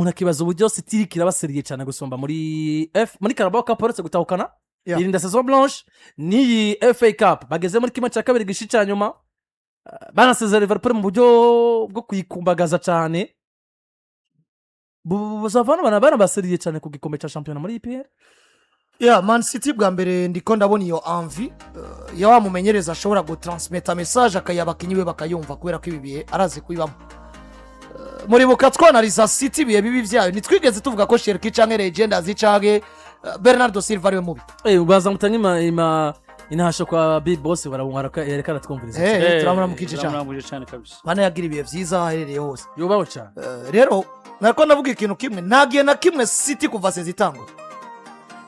Umuntu akibaza uburyo City iriko irabaseriye cyane gusumba muri F muri Carabao Cup uretse gutahukana irinda saison blanche n'iyi FA Cup, bageze muri kimwe cya kabiri gishi cya nyuma. Banasezera Liverpool mu buryo bwo kuyikumbagaza cyane. Bazavana banabaseriye cyane ku gikombe cya shampiyona muri EPL. Yeah, Man City bwa mbere ndiko ndabona iyo envie ya wa mumenyereza ashobora gutransmeta message akayiha abakinyi be bakayumva, kubera ko ibi bihe arazi kubibamo. Muribuka twanariza City ibihe bibi byayo, ntitwigeze tuvuga ko Cherki canke Reijnders canke Bernardo Silva ariwe mubi. Baza mutanga ima intasho kwa Big Boss yareka aratwumviriza. Turamuramukije cyane. Turamuramukije cyane kabisa. Bana yagira ibihe byiza aho aherereye hose. Yubaho cyane. Rero nariko ndavuga ikintu kimwe: nta gihe na kimwe City kuva saison itangura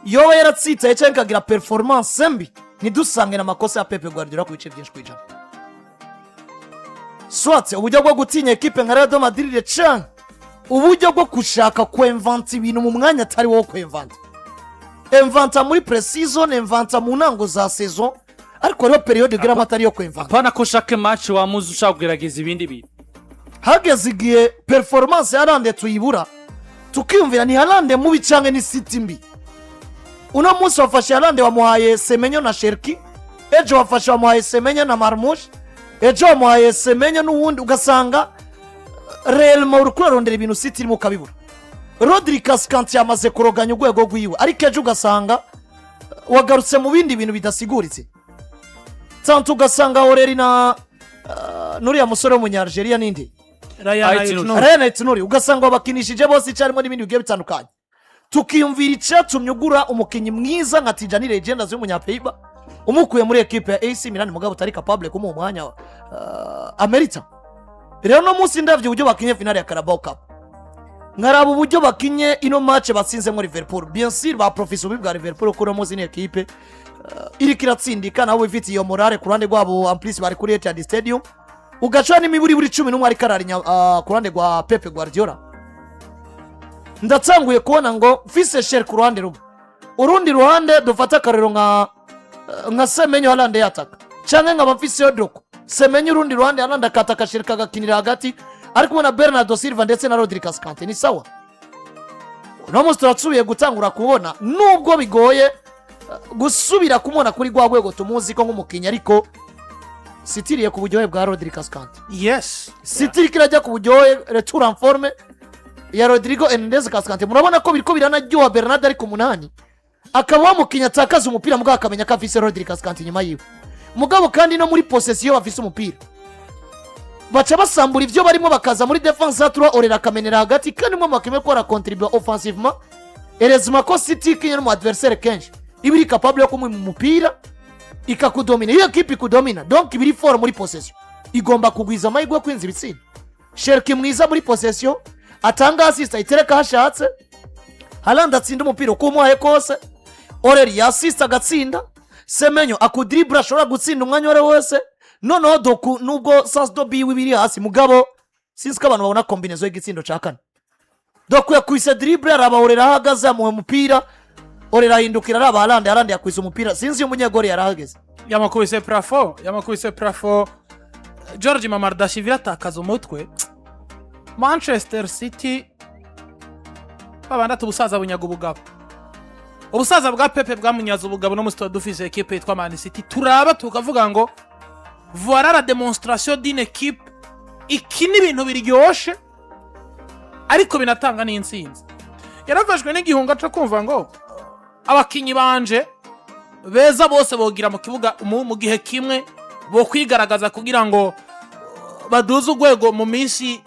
yoba yaratsitaye cyangwa ikagira performance mbi ntidusange na makosa ya Pepe Guardiola ku bice byinshi ku ijana, soit uburyo bwo gutinya ekipe nka Real Madrid canke uburyo bwo gushaka kwemvanta ibintu mu mwanya atari wo kwemvanta, emvanta muri pre-season, emvanta mu ntango za saison, ariko hariho période igeramo atari iyo kwemvanta. Apana ko chaque match wamuze ushaka kugerageza ibindi bintu. Hageze igihe performance ya Haaland tuyibura, tukiyumvira ni Haaland mubi cyangwa ni City mbi. Uno munsi wafashe Haaland wamuhaye Semenyo na Cherki, ejo wafashe wamuhaye Semenyo na Marmoush, ejo wamuhaye Semenyo n'uwundi, ugasanga réellement uri kurarondera ibintu City irimo ukabibura. Rodri Cascante yamaze kuroganya urwego rwiwe, ariko ejo ugasanga wagarutse mu bindi bintu bidasiguritse tantôt, ugasanga O'Reilly na n'uriya musore w'umunyalgeria n'indi Ryan Ait-Nouri. Ait-Nouri. Ryan Ait-Nouri, ugasanga wabakinishije bose icyarimwe n'ibindi bigiye bitandukanye, tukiyumvira icyatumye ugura umukinnyi mwiza nka Tijjani Reijnders w'umunyapeyiba umukuye muri ekipe ya AC Milan, mugabo utari capable kumuha umwanya amerita. Rero uno munsi ndabyo uburyo bakinye finale ya Carabao Cup, nkaraba uburyo bakinye ino match batsinzemo Liverpool, bien sûr baprofise ububi bwa Liverpool, kuko uno munsi ni ekipe iriko iratsindika, nabo ifite iyo morale ku ruhande rwabo, en plus bari kuri Etihad Stadium, ugaca n'imiburi buri 11 ariko ararinya ku ruhande rwa Pepe Guardiola. Ndatsanguye kubona ngo mfise Cherki ku ruhande rumwe, urundi ruhande dufate akarero nka Semenyo, Haaland yataka, cyangwa nkaba mfiseyo Doku, Semenyo urundi ruhande, Haaland akataka, Cherki agakinira hagati ari kumwe na Bernardo Silva ndetse na Rodri Cascante, ni sawa. Uno munsi turasubiye gutangura kubona, nubwo bigoye gusubira kumubona kuri rwa rwego tumuzi ko nk'umukinnyi, ariko City iriye ku buryohe bwa Rodri Cascante. City iriko irajya ku buryohe, retour en forme ya Rodrigo Hernandez Cascante. Murabona ko biriko biranaryoha. Bernard ari ku munani, akaba wamukinnyi atakaza umupira, mugabo akamenya ko afise Rodri Cascante inyuma yiwe. Mugabo kandi no muri possession bafise umupira, baca basambura ibyo barimo, bakaza muri défense ya trois, O'Reilly akamenera hagati, kandi mwe bakemeye ko arakontribuwa offensivement. Heureusement ko City ikinye n'umu adversaire kenshi iba iri capable yo kumwima umupira ikakudomina. Iyo ekipe ikudomina, donc iba iri fort muri possession, igomba kugwiza amahirwe yo kwinjiza ibitsinda. Cherki mwiza muri possession, atanga assist, ayitereka aho ashatse, Haaland atsinda umupira uko umuhaye kose, O'Reilly yasista agatsinda, Semenyo akudiribura, ashobora gutsinda umwanya uwo ari we wese. Noneho Doku, nubwo sens de but yiwe iri hasi, mugabo sinzi ko abantu babona combinaison y'igitsindo cya kane. Doku yakwise dribble, araba O'Reilly aho ahagaze, amuha umupira, O'Reilly ahindukira araba Haaland, Haaland yakwise umupira, sinzi iyo umunyegori yari ahageze. Yamakubise plafond, yamakubise plafond. George Mamardashvili atakaza umutwe. Manchester City babandatu, ubusaza bunyaga ubugabo, ubusaza bwa Pepe bwamunyaze ubugabo. No tuba dufise ekipe yitwa Man City, turaba tukavuga ngo voilà la démonstration d'une équipe ikina ibintu biryoshe ariko binatanga n'intsinzi. Yarafashwe n'igihunga cyo kumva ngo abakinyi banje beza bose bogira mu kibuga mu gihe kimwe, bo kwigaragaza kugira ngo baduze urwego mu minsi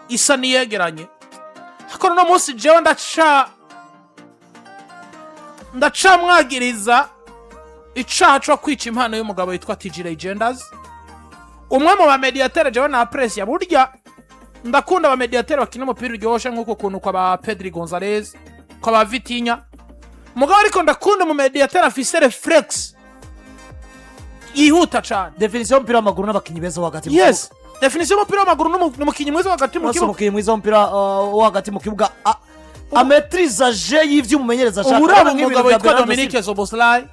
isa n'iyegeranye. Ariko uno munsi jewe ndacamwagiriza icaha co kwica impano y'umugabo witwa Tijjani Reijnders, umwe mu bamediatere jewe na apprécia. Burya ndakunda abamediatere bakina umupira uryoshe nk'uko kuntu kwa ba Pedri Gonzalez, kwa ba Vitinha, mugabo ariko ndakunda umumediatere afise réflexe yihuta cane. Définition y'umupira w'amaguru n'abakinnyi beza bo hagati mu Définition y'umupira w'amaguru n'umukinyi mwiza wo hagati mu kibuga. kibuga. Umukinnyi mwiza w'umupira wo hagati mu kibuga ametriza jeu y'ivyo umumenyereza ashaka. Ubu uraba Urabona nk'ibintu umugabo bya witwa Bernardo Dominique Silva. Szoboszlai,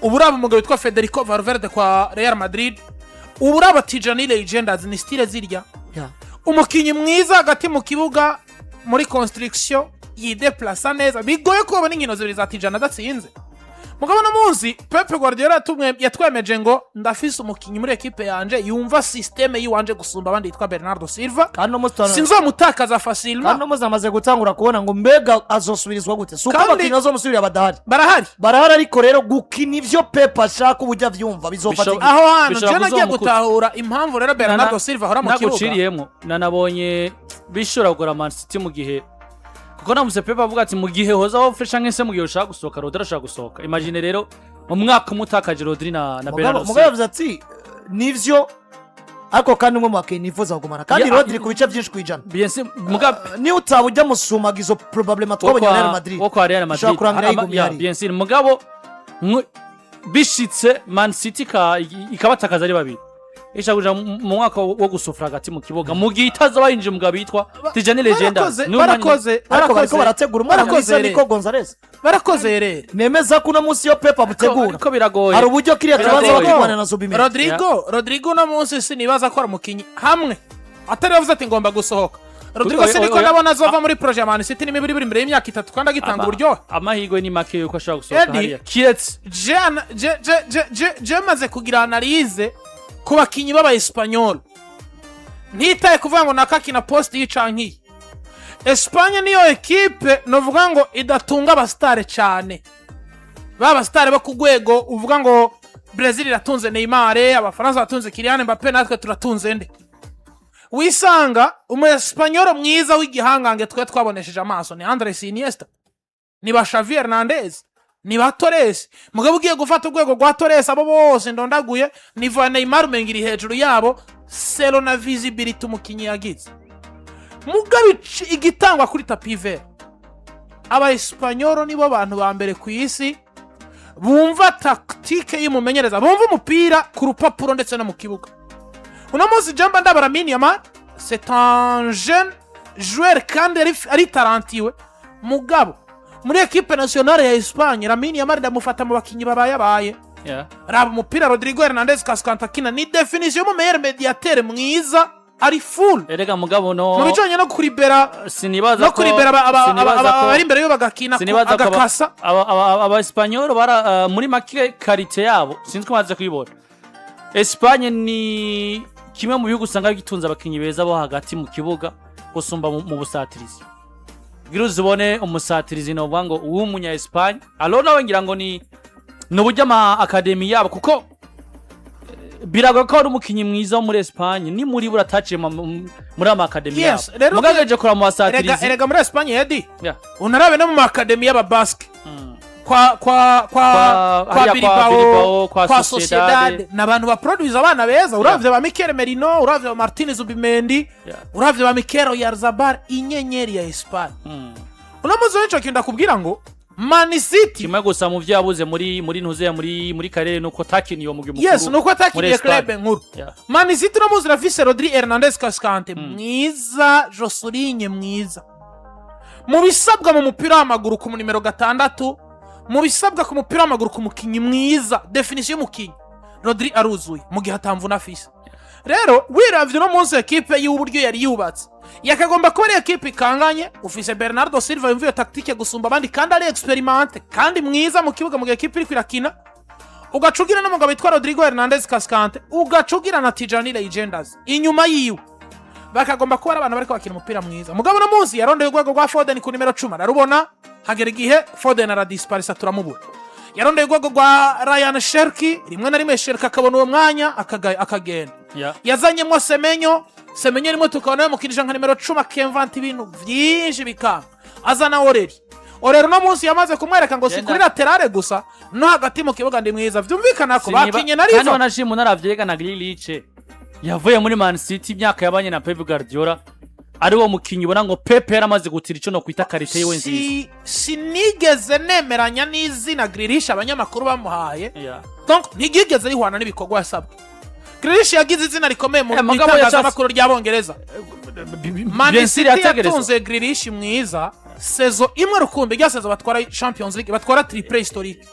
ubu uraba umugabo witwa Federico Valverde kwa Real Madrid, ubu uraba Tijjani Reijnders, ni style zirya. Umukinyi mwiza hagati mu kibuga. Muri construction yideplasa neza, bigoye ko babona inkino zibiri za Tijani adatsinze. Mugabo no munsi Pep Guardiola yatwemeje ngo ndafise umukinyi muri ekipe yanje yumva système yiwanje gusumba abandi, yitwa Bernardo Silva. Kandi no munsi Sinzomutakaza kandi facilement. no munsi amaze gutangura kubona ngo mbega azosubirizwa gute? Si uko abakinnyi bazomusubirira badahari. Barahari. Barahari, ariko rero gukina ivyo Pep ashaka, uburyo avyumva, bizofata igihe. Aho hantu Bishobora je nagiye kuzomukuta. gutahura impamvu rero Bernardo Silva ahora mu kibuga. Naguciriyemo, nanabonye bishobora kugora Man City mu gihe, kuko namuse Pep avuga ati mu gihe hozaho fresh canke se mu gihe ushaka gusohoka, Rodri ashaka gusohoka. Imagine rero mu mwaka umwe utakaje Rodri na Bernardo Mugabo Silva. yavuze ati nivyo, ariko kandi umwe mu bakinnyi nifuza kugumana kandi Rodri ku bice byinshi 100. Bien sûr, mugabo Niyo utaba ujya musumaga izo problème twabonye muri Real Madrid, wo kwa Real Madrid bishobora kurangira yigumiye hariya. Bien sûr, mugabo bishitse Man City ikabatakaza ari babiri, ishaka kuja mu mwaka wo gusufra hagati mu kibuga mu gihe itazoba yinjiye umugabo yitwa Tijani Legenda. Barakoze. Ariko bariko Barakoze. barategura umwana Barakoze mwiza rero. Nico Gonzalez. Barakoze rero. Nemeza ko uno munsi iyo Pep amutegura, Ariko biragoye. hari uburyo kiriya kibanza Biragoye. bakirwanira na Zubimendi. Rodrigo uno munsi sinibaza ko ari umukinyi hamwe atari yavuze ati ngomba gusohoka. Rodrigo siniko Oya. ndabona azova muri projet ya Man City n'imibiri biri imbere y'imyaka 3 kandi agitanga uburyohe. Amahirwe ni make yuko ashobora gusohoka Eddie, hariya kiretse je maze kugira analyse ku bakinyi b'aba Espanyol, ntitaye kuvuga ngo nakakina poste yicankiye. Espagne niyo ekipe novuga ngo idatunga abasitare cyane, ba basitare bo ku rwego uvuga ngo Brazil iratunze Neymar, Abafaransa batunze Kylian Mbappe, natwe turatunze nde? Wisanga umu Espanyol mwiza w'igihangange twe twabonesheje amaso ni Andres Iniesta, ni ba Xavi Hernandez, ni ba Torres. Mugabo ugiye gufata urwego rwa Torres, abo bose ndondaguye, niveau ya Neymar umenga iri hejuru yabo selon na visibility umukinyi yagize. Mugabo igitangwa kuri tapis vert, aba Espanyol nibo bantu ba mbere ku isi bumva tactique y'umumenyereza, bumva umupira ku rupapuro ndetse no mu kibuga. Uno munsi jamba ndabara Lamine Yamal, c'est un jeune joueur kandi ari talentueux. Mugabo muri équipe nationale ya Espagne, Lamine Yamal ndamufata mu bakinyi babayabaye. Raba umupira Rodrigo Hernandez Cascante akina, ni définition y'umu meilleur médiateur mwiza, ari full Erega mugabo no mu bijanye no kuribera sinibaza no ko kuribera sinibaza abari imbere yo bagakina sinibaza ko agakasa. Aba Espanyol bara muri make qualité yabo sinzi ko baze kuyibona. Espagne ni kimwe mu bihugu usanga gitunze abakinyi beza bo hagati mu kibuga gusumba mu busatirizi. Kugira uzibone umusatirizi novuga ngo uw'umunya Espagne alo nawe ngira ngo ni uburyo ama académie yabo, kuko biragoye ko ari umukinyi mwiza wo muri Espagne ni muri bura ataciye muri ama académie yabo. Rero mugabo kura mu basatirizi. Erega muri Espagne, Edi, unarabe no mu académie y'Ababaske kwa kwa hariya kwa Bilbao, Bilbao, kwa kwa Sociedad. Sociedad, ni abantu baproduce abana beza. Uravye ba Mikel Merino, uravye ba Martinez Zubimendi, uravye ba Mikel Oyarzabal, inyenyeri ya Espagne. Uno munsi w'ico kintu ndakubwira ngo Man City Kimwe gusa mu vyo yabuze muri ntuzeya muri karere nuko takiniye uwo mugwi mukuru Yes, nuko muri atakiniye Espagne. club nkuru. Man City uno munsi irafise Rodri Hernandez Cascante mwiza, Josulinye mwiza mu bisabwa mu mupira w'amaguru ku nimero 6, mu bisabwa ku mupira w'amaguru ku mukinyi mwiza, définition y'umukinyi, Rodri aruzuye mu gihe atamvuna afise. Rero wiravye uno munsi ekipe y'uburyo yari yubatse yakagomba kuba ari ekipe ikanganye. Ufise Bernardo Silva yumva iyo tactique gusumba abandi kandi ari expérimenté kandi mwiza mu kibuga mu gihe ekipe iriko irakina, ugaca ugira n'umugabo witwa Rodrigo Hernandez Cascante, ugaca ugira na Tijani Reijnders inyuma yiwe, bakagomba kuba ari abantu bariko bakina umupira mwiza. Mugabo uno munsi yarondeye urwego rwa Foden ku nimero 10, ararubona, hagera igihe Foden aradisparisa, turamubura. Yarondeye urwego rwa Rayan Cherki, rimwe na rimwe Cherki akabona uwo mwanya akagenda. Yazanyemo Semenyo, Semenyo rimwe tukabona yamukinisha nka nimero 10, akemvanta ibintu vyinshi bikanga. Azana O'Reilly. O'Reilly uno munsi yamaze kumwereka ngo si kuri latéral gusa, no hagati mu kibuga ndi mwiza. Vyumvikana ko bakinye na Kandi Riva. wanashima unaravye na Grealish yavuye muri Man City, imyaka yabanye na Pep Guardiola, ari wo mukinyi ubona ngo Pep yaramaze gutira ico no kwita qualité yiwe nziza. Sinigeze nemeranya n'izina Grealish abanyamakuru bamuhaye. Donc ntigigeze rihwana n'ibikorwa yasabwe. Grealish yagize izina rikomeye mu Mugabo itangazamakuru ry'Abongereza. Man Bien sûr, City yategerezwa. yatunze Grealish mwiza saison imwe rukumbi, rya saison batwara Champions League, batwara triplé historique.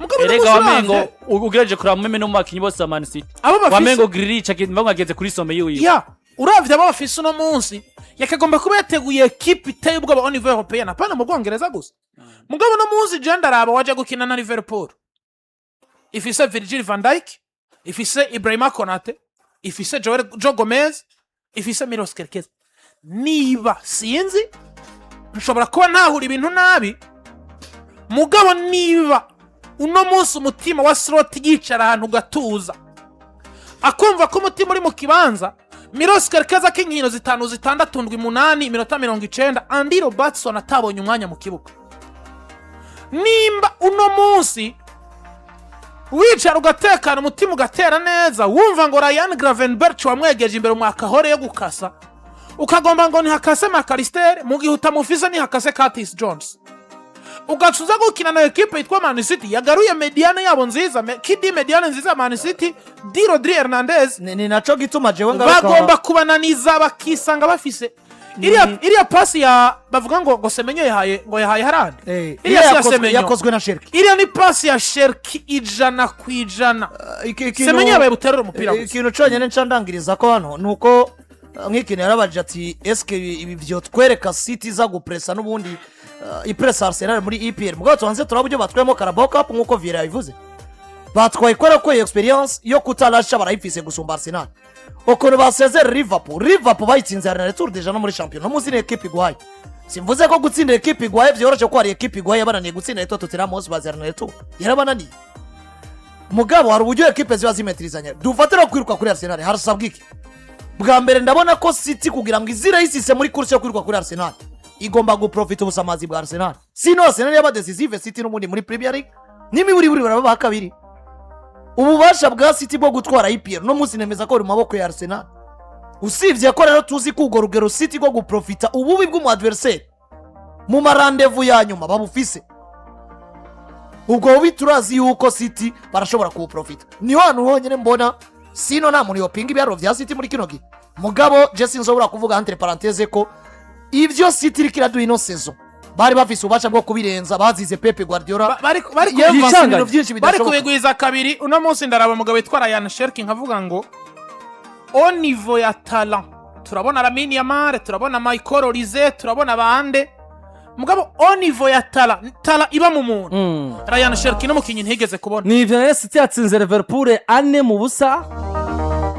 Mugabo uno Erega munsi wamengo uravye ugerageje kuraba meme no mu bakinyi bose ba Man City, abo bafise wamengo Grealish ageze kuri sommet yiwe. Ya. Uravye abo bafise uno munsi, yakagomba kuba yateguye ekipe iteye ubwoba au niveau européen, apana mu Bwongereza gusa. Mugabo uno munsi je ndaraba, waje gukina na Liverpool ifise Virgil van Dijk, ifise Ibrahima Konate, ifise Joel Joe Gomez, ifise Milos Kerkez. Niba sinzi, nshobora kuba ntahura ibintu nabi, mugabo niba uno munsi umutima wa Slot yicara ahantu ugatuza, akumva ko umutima uri mu kibanza, Milos Kerkez ak'inkino zitanu, zitandatu, ndwi, munani, iminota 90, Andy Robertson atabonye umwanya mu kibuga, nimba uno munsi wicara ugatekana, umutima ugatera neza, wumva ngo Ryan Gravenberch wamwegeje imbere umwaka ahore yo gukasa, ukagomba ngo ntihakase Mac Allister mu gihe utamufise, ntihakase Curtis Jones, ugaca uza gukina na ekipe yitwa Man City yagaruye médiane yabo nziza, kidi médiane nziza ya Man City di Rodri, Hernandez. Ni naco gituma jewe ngaruka. Bagomba kubananiza bakisanga bafise iriya pasi ya bavuga ngo Semenyo yahaye, ngo yahaye Haaland. Iriya Iriya si ya Semenyo. Yakozwe na Cherki. Iriya ni pasi ya Cherki 100%. Semenyo yabaye buterure umupira gusa. Ikintu cyonyine nca ndangiriza ko hano ni uko nk'ikintu yarabajije ati: "Eske ibi vyotwereka City iza gupresa n'ubundi ipresa Arsenal muri EPL?" Mugabo tubanze turaba uburyo batwayemo Carabao Cup. Nk'uko Vieira yabivuze, batwaye kubera ko iyo experience yo kutarasha barayifise gusumba Arsenal. Ukuntu basezera Liverpool, Liverpool bayitsinze hari na retour déjà no muri champion. No munsi ni ekipe iguhaye. Simvuze ko gutsinda ekipe iguhaye vyoroshe, ko hari ekipe iguhaye yabananiye gutsinda yitwa Tottenham Hotspur, hari na retour yarabananiye. Mugabo hari uburyo ekipe ziba zimeterizanya. Dufatira kwiruka kuri Arsenal, harasabwa iki? Bwa mbere, ndabona ko City kugira ngo izire yisise muri course yo kwiruka kuri Arsenal, igomba guprofita ubusamazi bwa Arsenal. Sino Arsenal yaba decisive, City n'ubundi muri Premier League n'imiburiburi baraba ba kabiri. Ububasha bwa City bwo gutwara EPL no munsi nemeza ko buri mu maboko ya Arsenal. Usibye ko rero tuzi ko urwo rugero City rwo guprofita ububi bw'umu adversaire mu ma rendez-vous ya nyuma babufise, ubwo bubi turazi yuko City barashobora kubuprofita. Niho hantu honyine mbona. Sino nta muntu yopinga ibiharuro bya City muri kino gihe. Mugabo je sinzobora kuvuga entre parenthèse ko ibyo City iriko iraduha ino saison bari bafise ububasha bwo kubirenza, bazize Pep Guardiola. Bari Yumvise ibintu byinshi bari bidashoboka. kubigwiza kabiri. Uno munsi ndaraba umugabo witwa Ryan Cherki, nkavuga ngo au niveau ya talent turabona Lamine Yamal, turabona Michael Olise, turabona bande, mugabo au niveau ya talent, talent iba mu muntu, Ryan Cherki n'umukinnyi ntigeze kubona. Ni ivyo rero. City yatsinze Liverpool 4-0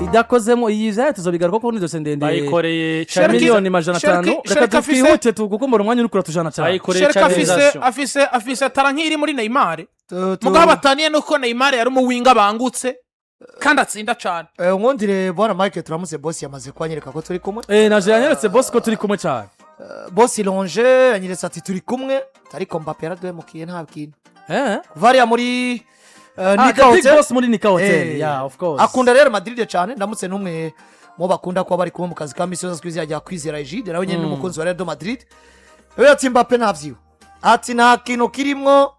idakozemo. Iyi vyayo tuzobigaruka ko ni dosiye ndende. Bayikoreye miliyoni 500. Reka Cherki twihute kuko mbona umwanya uri kuratujana cyane. Bayikoreye Cherki afise canalisation. afise talent nk'iri muri Neymar, mugabo bataniye nuko Neymar yari umuwinga bangutse kandi atsinda cane. Nkundire bwana Mike, turamutse bosi, yamaze kunyereka ko turi kumwe. Naje yanyeretse boss ko turi kumwe cyane. Bosi longe yanyeretse ati turi kumwe, ariko Mbappe yaraduhemukiye, nta kintu kuva hariya muri Nika The big Hotel. boss muri Nika Hotel. Yeah, of course. Akunda Real Madrid cyane. Ndamutse n'umwe mu bakunda kuba bari kumwe mu kazi ka misi yose kwizera rya Kwizera Egide, nawe nyine n'umukunzi wa Real de Madrid. We ati Mbappe ntavyiwe, ati nta kintu kirimwo,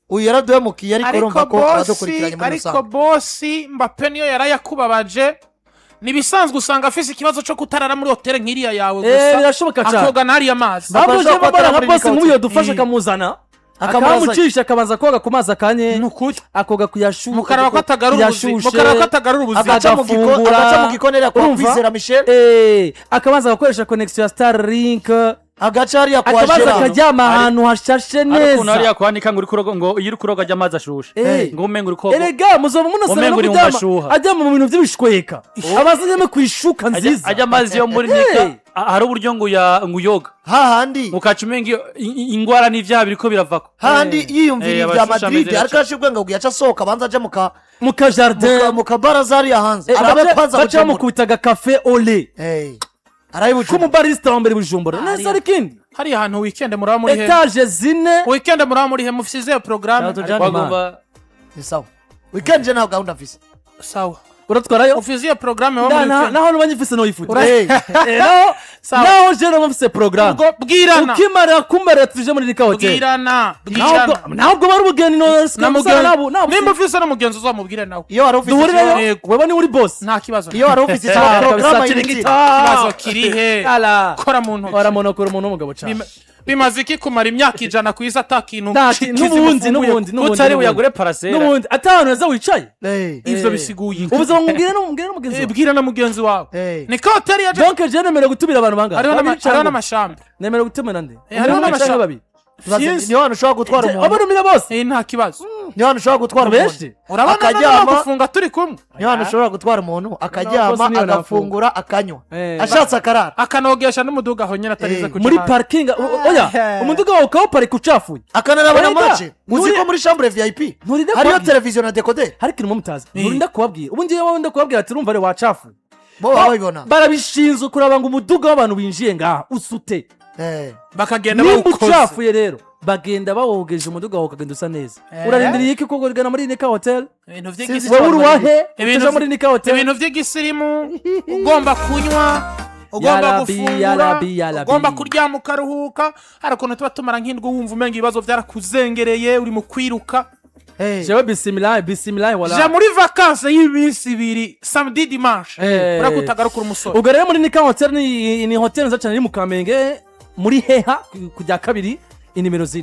uyu yaraduhemukiye. Ariko ariko urumva ko bosi aradukurikiranye muri ariko rusange. Bosi, Mbappe niyo yarayakubabaje. Nibisanzwe usanga afise ikibazo cyo kutarara muri hoteli nk'iriya yawe gusa, Birashoboka cyane. akoga n'ariya mazi. Ahubwo Ashobora je kuba mbona atari nka muri boss Nika nk'uyu Hotel. dufasha, akamuzana, Akamurazanye. akamucisha, akabanza koga ku mazi akanye, Ni ukuri. akoga kuyashu Mukaraba ko atagarura ubuzima, kuyashushe, mukaraba ko atagarura ubuzima. Agafungura. Agaca mu gikoni hariya kwa Urumva? Kwizera Michel. Akabanza agakoresha connexion ya Starlink. Agaca hariya kwa Akabanza Gerard. akaryama ahantu hashashe Hari ukuntu neza. hariya kwanika ngo uri kuroga, ngo iyo uri kuroga ajya amazi ashushe, ngo umenga uri koga. Erega muzoba munasaba Umenga no uri mu kuryama, mashuha. aryama mu bintu by'ibishweka, abanza aryame ku ishuka nziza. Ajya amazi yo muri Nika, hari uburyo ngo ngo uyoga Hahandi ukaca umenga ingwara n'ivyaha biriko biravako. Hahandi yiyumvira ibya Abashusha Madrid, ameze ariko ashira ubwenge ngo yaca asohoka, abanza aje mu ka Mu ka jardin. Mu kabaraza hariya hanze, arabe kwanza Baca Bujumbura. bamukubita agakafe ole Arabe Bujumbura. K'umubarista wa mbere Bujumbura neza, ariko ikindi Hariya hantu weekend muraba muri he? Étages zine. Weekend muraba muri he? Mufise izihe programme? Tujane. Bagomba Ni sawa, weekend je nta gahunda mfise. Sawa. Uratwarayo. Ufise izihe programme muba muri weekend? Naho nuba nyifise noyifuta. Sawa. Naho je noba mfise programme. Ubwo bwirana. Ukimara kumbarira tuje muri Nika Hotel. Bwirana, bwirana. Ntabwo bari ubugeni no Na mugenzi, nabo. nimba ufise n'umugenzi uzamubwire nawe. Iyo wari ufise Duhurirayo. Yego. Wewe ni uri boss. Nta kibazo. Iyo wari ufise Ah, porogaramu kabisa, y'ibiti. Ikibazo kiri he? Ala. Kora mu ntoki. Waramonokora umuntu w'umugabo cyane. Bimaze iki kumara imyaka 100 ku isi ata kintu kizima N'ubundi ufunguye? n'ubundi Utari n'ubundi. buyagure parcelle. N'ubundi atanu heza wicaye. Ivyo bisiguye iki? Ubuzima, mubwire n'umubwire n'umugenzi wawe. Bwira na mugenzi wawe. Niko hoteli yaje. Donc je nemerewe gutumira abantu bangahe? Hariho Babiri hariho canke n'amashamba. Nemerewe gutumira nde? Hariho Umwe canke n'amashamba. babiri? Vyinshi. Niyo hantu ushobora gutwara umuntu. Abarumira bose. Nta kibazo. Niyo hantu ushobora gutwara umuntu Benshi. Urabona akaryama. noneho gufunga turi kumwe. Niyo hantu ushobora gutwara umuntu akaryama, Bose niyo. agafungura, akanywa, ashatse akarara. Akanogesha n'umuduga aho nyine atarize kuja Muri hanze. parking, oya, umuduga wawe ukawuparika ucafuye. Akanaraba na Erega, match. Uzi ko muri chambre VIP nturinde hariyo kubabwira. televiziyo na décodeur. Hari ikintu mutazi, nturinda kubabwira. Ubu ngiye wowe ndakubabwira ati: "Urumva rero wacafuye." Bo baba babibona. Barabishinzwe kuraba ngo umuduga w'abantu winjiye ngaha usute. Bakagenda Nimba bawukoze. ucafuye rero, bagenda bawogeje, umuduga wawe ukagenda usa neza. Urarindiriye iki koko ugana muri Nika Hotel? Ibintu Sinzi Wowe uri uwahe Ibintu utuja muri Nika Hotel? Ibintu by'igisirimu, ugomba kunywa, ugomba Yarabi, gufungura, yarabi, yarabi. ugomba kuryama ukaruhuka. Hari ukuntu tuba tumara nk'indwi wumva umenga ibibazo byarakuzengereye, uri mu kwiruka. Jewe bisimilayi, bisimilayi wala. Ja muri vacances y'iminsi 2, samedi, dimanche, urabona utagarukura umusore. Ubwo rero muri Nika Hotel ni hotel nziza cyane iri mu Kamenge, muri Heha, ku rya kabiri, inimero 4.